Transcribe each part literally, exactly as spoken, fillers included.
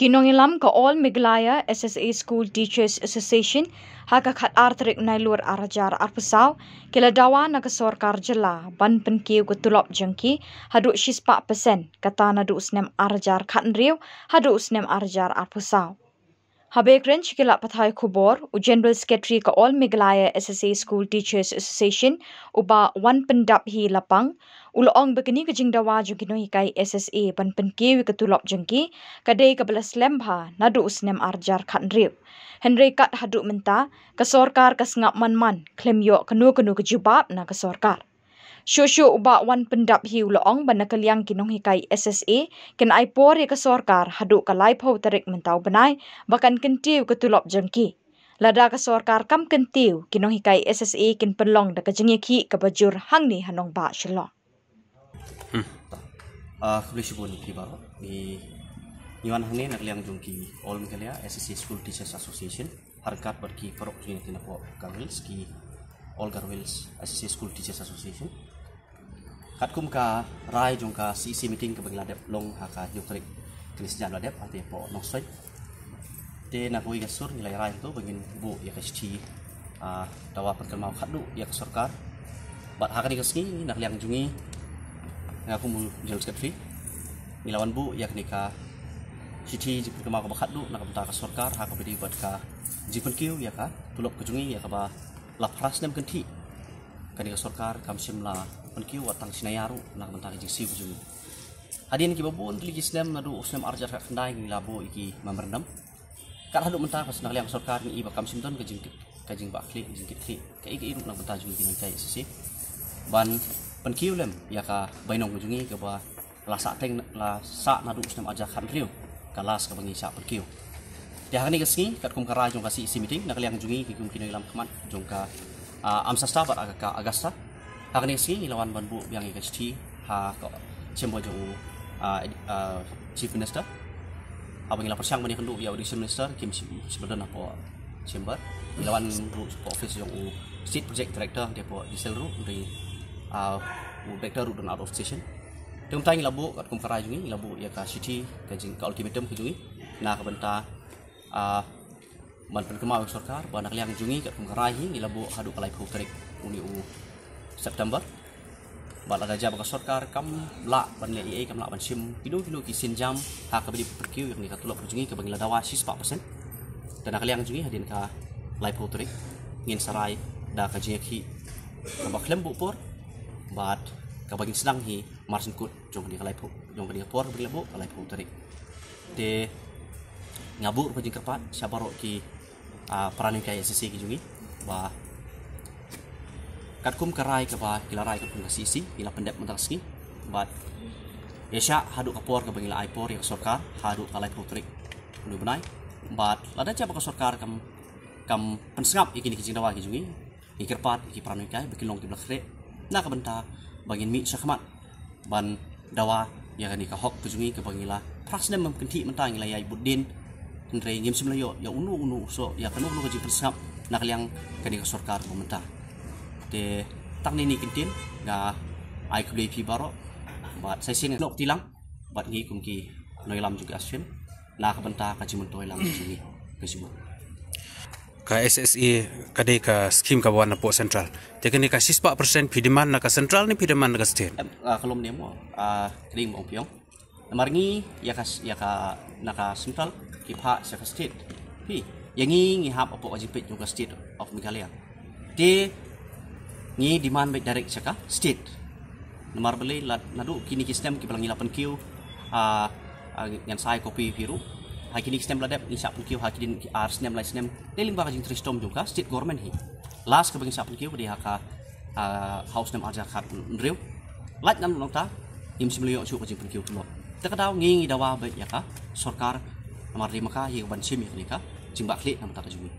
Ki nongïalam ka All Meghalaya S S A School Teachers Association ha ka khatar tarik Nailur ar hajar arphew saw ki la dawa na ka sorkar jylla ban pynkiew ka tulop jong ki haduh shispah percent, kata naduh u snem ar hajar khathynriew haduh u snem ar hajar arphew saw. Haba kren sha ki lad pathai khubor, u General Secretary ka All Meghalaya S S A School Teachers Association, u Bah Wanpyndaphi Lapang, u la ong ba kane ka jingdawa jong ki nonghikai S S A ban pynkiew ïa ka tulop jong ki ka dei kaba la slem bha naduh u snem ar hajar khathynriew. Hynrei kat haduh mynta ka sorkar ka sngap man man, khlem ïoh kano kano ka jubab na ka sorkar. Shuh shuh u Bah Wanpyndaphi u la ong ba na ka liang ki nonghikai S S A kin ai por ïa ka sorkar haduh ka laiphew tarik mynta u bnai ba kan kyntiew ka tulop jong ki. Lada ka sorkar kam kyntiew, ki nonghikai S S A kin pynlong da ka jingïakhih kaba jur hangne ha nongbah Shillong. Ah, khublei shibun ïa phi baroh. Ngi, ngi wan hangne na ka liang jong ki All Meghalaya S S A School Teachers Association, ryngkat bad ki paralok jong ngi napoh Garo Hills, ki All Garo Hills S S A School Teachers Association. Katkum ka rai jong ka C E C meeting kaba ngi la dep long ha ka hynñiew tarik kane ka sngi ba la dep, ha te hapoh Nongstoiñ. Te na kawei ka sur ngi la rai hangto ba ngin buh ïa ka shithi, ah, dawa pynkynmaw khatduh ïa ka sorkar. Bad ha kane ka sngi na ka liang jong ngi, nga kum u General Secretary, ngi la wan buh ïa kane ka shithi jingpynkynmaw kaba khatduh na ka bynta ka sorkar ha kaba ïadei bad ka jingpynkiew ïa ka tulop ka jong ngi, ïa kaba la phra snem kynthih kane ka sorkar kam shym la pynkiew wat tang shi naiar ruh na ka bynta ka jingsiew ka jong ngi. Hadien kiba bun tylli ki snem, naduh u snem ar hajar khatkhyndai ngi la buh ïa ki memorandum. Kat haduh mynta, na ka liang sorkar ngi i ba kam shym don ka jing, ka jingbahkhlieh, ka jingkitkhlieh kaei kaei ruh na ka bynta jong ngi ki nonghikai S S A ban pynkiew lem ïa ka bainong ka jong ngi kaba la sah teng, la sah naduh u snem ar hajar khathynriew, ka last kaba ngi shah pynkiew. Te ha kane ka sngi, katkum ka rai jong ka C E C meeting, na ka liang jong ngi ki kum ki nongïalam khmat jong ka, ah, AMSASTA bad ka AGASTA, ha kane ka sngi ngi la wan ban buh biang ïa ka shithi ha ka chamber jong u, ah, ed-, ah, Chief Minister. Haba ngi la pyrshang ban ïakynduh ïa u Education Minister, kim shym, shym don hapoh chamber. Ngi la wan ruh hapoh office jong u State Project Director, hangtei hapoh D C L ruh, hynrei, ah, u Director ruh don out of station. Te kumta ngi la buh, katkum ka rai jong ngi, ngi la buh ïa ka shithi, ka jing, ka ultimatum ka jong ngi na ka bynta, ah, ban pynkynmaw ïa ka sorkar ba na ka liang jong ngi, katkum ka rai hi, ngi la buh haduh ka laiphew tarik une u September. Bad lada jia ba ka sorkar kam lah ban leh ei ei, kam lah ban shim kino kino ki sienjam ha kaba ïadei bad pynkiew ïa kane ka tulop ka jong ngi kaba ngi la dawa shispah percent, te na ka liang jong ngi, hadien ka laiphew tarik ngin sa rai da ka jingïakhih kaba khlem buh por bad kaba ngin sdang hi marshen kut jong kane ka laiphew, jong kane ka por kaba ngi la buh, ka laiphew tarik. Te nga buh ruh ka jingkyrpad sha baroh ki, ah, para nonghikai S S A ki jong ngi ba katkum ka rai kaba ki la rai katkum ka C E C, ngi la pyndep mynta ka sngi. Bad ïa shah haduh ka por kaba ngi la ai por ïa ka sorkar haduh ka laiphew tarik une u bnai. Bad lada jia ba ka sorkar kam, kam pynsngap ïa kine ki jingdawa ki jong ngi, ngi kyrpad ïa ki para nonghikai ba kin long kiba la khreh na ka bynta ba ngin mih shakhmat ban dawa ïa kane ka hok ka jong ngi kaba ngi la phra snem bym kynthih mynta, ngi la ïai bud dien, hynrei ngim shym la ïoh ïa uno uno u soh, ïa kano kano ka jingpynsngap na ka liang kane ka sorkar ba mynta. Te tang kine ki kyntien, nga ai khublei ïa phi baroh bad sa shisien nga kynnoh kti lang bad ngi kum ki nongïalam jong ka association na ka bynta ka jingmyntoi lang jong ngi. Ka jingmut. Ka S S A ka dei ka skim kaba wan napoh central. Te kane ka shispah percent phi demand na ka central ne phi demand na ka state? Em, ah, ka lum ne mo, ah, ka dei mo ong phi ong. Namar ngi ïa ka, ïa ka, na ka central ki phah sha ka state. Phi, ïa ngi ngi hap hapoh ka jingpeit jong ka State of Meghalaya. Te ngi demand beit direct sha ka state. Namar balei, lada naduh kine ki snem kiba la ngi la pynkiew, ah, ah, ngan sa ai copy ïa phi ruh. Ha kine ki snem ba la dep ngi shah pynkiew ha ki dien ki ar snem lai snem. Dei lyngba ka jingtrei shitom jong ka state government hi. Last kaba ngi shah pynkiew dei ha ka, ah, ha u snem ar hajar khathynriew. Lait nangta ngim shym la ïoh shuh ka jingpynkiew tulop. Te ka daw ngi ngi dawa beit ïa ka sorkar, namar dei ma ka hi kaban shim ïa kane ka jingbahkhlieh na ka bynta ka jong ngi.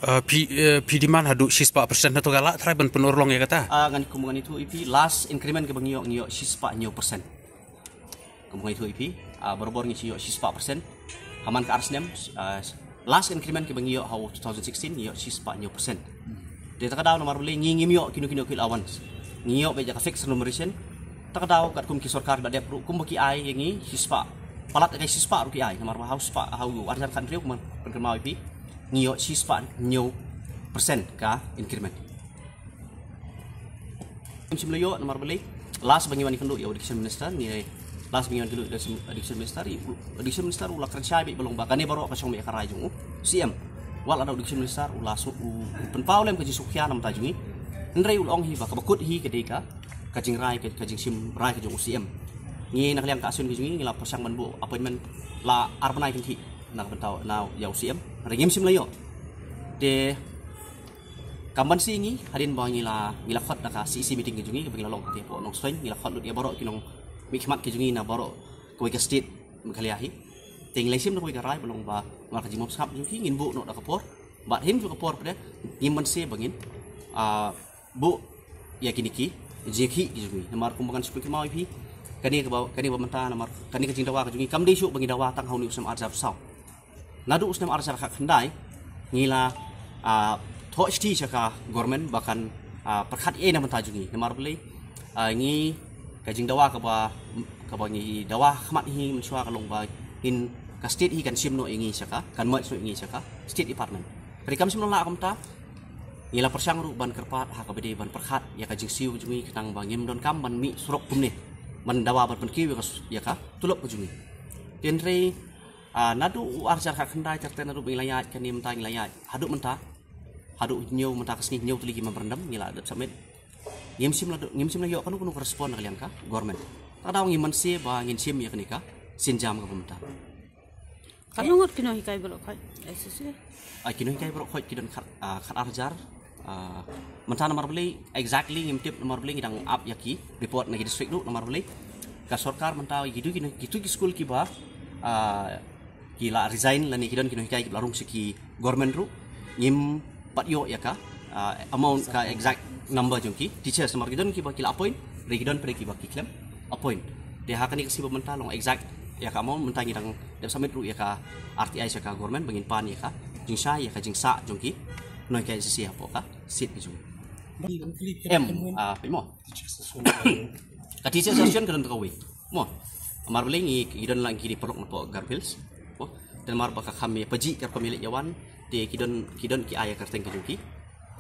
Ah, phi, eh, phi demand haduh shispah percent, hato ka lah tharai ban pynurlong ïa kata? Ah, ngan kum ngan ïathuh ïa phi, last increment kaba ngi ïoh, ngi ïoh shispah hynñiew percent. Kum ngan ïathuh ïa phi, ah, barabor ngi ïoh shispah percent. Ha man ka ar snem, ah, last increment kaba ngi ïoh ha u two thousand sixteen ngi ïoh shispah hynñiew percent. Te ta ka daw namar balei ngi ngim ïoh kino kino ki allowance. Ngi ïoh beit ïa ka fixed remuneration. Ta ka daw katkum ki sorkar ba dep ruh kumba ki ai ïa ngi shispah Palat ka shispah ruh ki ai, namar ba ha u spah, ha u arhajar khathynriew kumba pynkynmaw ïa phi, ngi ïoh shispah hynñiew percent ka increment. Ngim shym la ïoh namar balei, last ba ngi wan ïakynduh ïa u education minister, ngi last ba ngi wan ïakynduh ïa u education minister, u education minister u la kren shai beit ba long ba kane baroh ka shong beit ha ka rai jong u C M. Wat la da u education minister u la shu, u, u pynpaw lem ka jingsngewkhia na ka bynta jong ngi. Hynrei u la ong hi ba kaba kut hi ka dei ka, ka jingrai, ka, ka jingshim rai ka jong u C M. Ngi na ka liang ka Association ka jong ngi, ngi la pyrshang ban buh appointment la ar bnai kynthih na ka bynta na ïa u C M. Hynrei ngim shym la ïoh. Te kam ban siew ngi, hadien ba ngi la, ngi la khot da ka C E C meeting ka jong ngi, kaba ngi la long ka te hapoh Nongstoiñ, ngi la khot lut ïa baroh ki nongmihkhmat ka jong ngi na baroh kawei ka state Meghalaya hi. Te ngi la shim da kawei ka rai ba long ba, namar ka jingmut sngap jong ki, ngin buh noh da ka por. Bad hynrei jong ka por pat, ngim ban siew ba ngin, ah, buh ïa kine ki jingkhih ki jong ngi. Namar kumba ngan shu pynkynmaw ïa phi, kane kaba, kane ba mynta, namar kane ka jingdawa ka jong ngi kam dei shuh ba ngi dawa tang ha une u snem arhajar saw. Naduh u snem arhajar khatkhyndai ngi la, ah, thoh shithi sha ka government ba kan, ah, pyrkhat ei na ka bynta jong ngi. Namar balei, ah, ngi ka jingdawa kaba, kaba ngi dawa khmat hi mynshuwa ka long ba ngin, ka state hi kan shim noh ïa ngi sha ka, kan merge noh ïa ngi sha ka state department. Hynrei kam shym la lah kumta, ngi la pyrshang ruh ban kyrpad ha kaba dei ban pyrkhat ïa ka jingsiew jong ngi khnang ba ngim donkam ban mih surok kumne, ban dawa ban pynkiew ïa ka, ïa ka tulop ka jong ngi. Te hynrei, ah, naduh u arhajar khatkhyndai ter ter naduh ba ngi la ïaid kane mynta ngi la ïaid haduh mynta, haduh hynñiew mynta ka sngi hynñiew tylli ki memorandum ngi la dep submit. Ngim shym la, ngim shym la ïoh kano kano ka respond na ka liang ka government. Te ka daw ngim ban siew ba ngin shim ïa kane ka sienjam kaba mynta. Katno ngut ki nonghikai baroh khoit, S S A? Ah, ki nonghikai baroh khoit ki don khat, ah, khat arhajar. Ah, mynta namar balei, exactly ngim tip namar balei, ngi dang ap ïa ki report na ki district ruh namar balei. Ka sorkar mynta ïa kitu ki, kitu ki skul kiba, ah, ki la resign lane ki don ki nonghikai kiba la rung sha ki government ruh, ngim pat ïoh ïa ka, ah, amount, ka exact number jong ki teachers, namar ki don kiba ki la appoint, hynrei ki don pat kiba ki khlem appoint. Te ha kane ka sngi ba mynta long exact ïa ka amount, mynta ngi dang dep submit ruh ïa ka R T I sha ka government ba ngin pan ïa ka jingshai ïa ka jingsah jong ki nonghikai S S A hapoh ka seat ka jong ngi. Em, ah, pynmih. Ka teachers association ka don tang kawei. Mo. Namar balei ngi, ki don lang kine paralok napoh Garo Hills. Mo. Te namar ba ka kham ïa pajih ka rukom ïaleit ïawan, te ki don, ki don ki ai ïa ka kyrteng ka jong ki.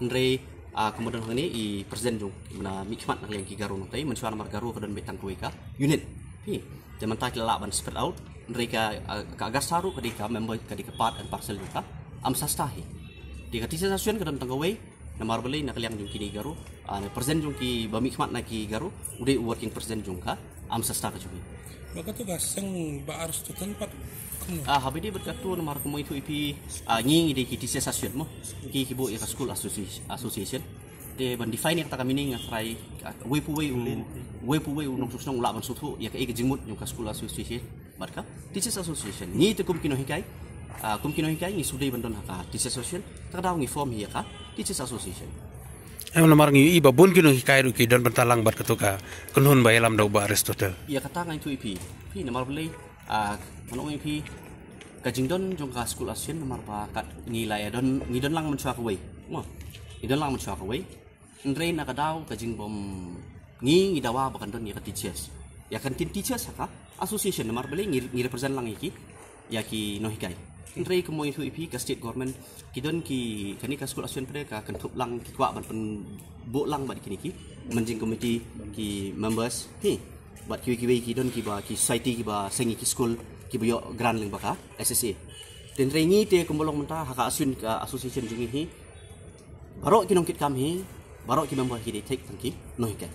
Hynrei, ah, kumba don hangne i president jong, na mihkhmat na ka liang ki Garo nangtai, mynshuwa namar Garo ka don beit tang kawei ka unit. Hi. Te mynta ki la lah ban spread out. Hynrei ka, ah, ka AGASA ruh ka dei ka member, ka dei ka part and parcel jong ka AMSASTA hi. Te ka teachers association ka don tang kawei, namar balei na ka liang jong kine Garo, ah, na president jong ki ba mihkhmat na ki Garo, u dei u working president jong ka AMSASTA ka jong ngi. Ba kato ka seng Bah Aristotle pat kumno? Ah, haba ïadei bad kato namar kumba ngi ïathuh ïa phi, ah, ngi ngi dei ki teachers association mo. Ki ki buh ïa ka school associ-, association. Te ban define ïa kata ka meaning nga try, ah, uwei pa uwei u, uwei pa uwei u nongshong shnong u lah ban sngewthuh ïa kaei ka jingmut jong ka school association bad ka teachers association. Ngi te kum ki nonghikai, ah, kum ki nonghikai ngi shu dei ban don ha ka teachers association. Te ka daw ngi form hi ïa ka teachers association. Em, namar ngi ïohi ba bun ki nonghikai ruh ki don bynta lang bad kato ka kynhun ba ïalam da u Bah Aristotle. Ïa kata nga ïathuh ïa phi. Phi namar balei, ah, ngan ong ïa phi, ka jingdon jong ka school association namar ba kat ngi la ïa don, ngi don lang mynshuwa kawei. Mo. Ngi don lang mynshuwa kawei. Hynrei na ka daw ka jingbym, ngi ngi dawa ba kan don ïa ka teachers. Ïa ka ktien teachers ha ka association namar balei ngi, ngi represent lang ïa ki, ïa ki nonghikai. Hynrei kumba ngi ïathuh ïa phi ka state government ki don ki, kane ka school association pat ka kynthup lang, ki kwah ban pynbuh lang bad kine ki managing committee, ki members hi. Bad kiwei kiwei ki don kiba, ki society kiba seng ïa ki school kiba ïoh grant lyngba ka S S A. Te hynrei ngi te kumba long mynta ha ka association, ka association jong ngi hi, baroh ki nongkitkam hi, baroh ki member hi dei thik tang ki nonghikai.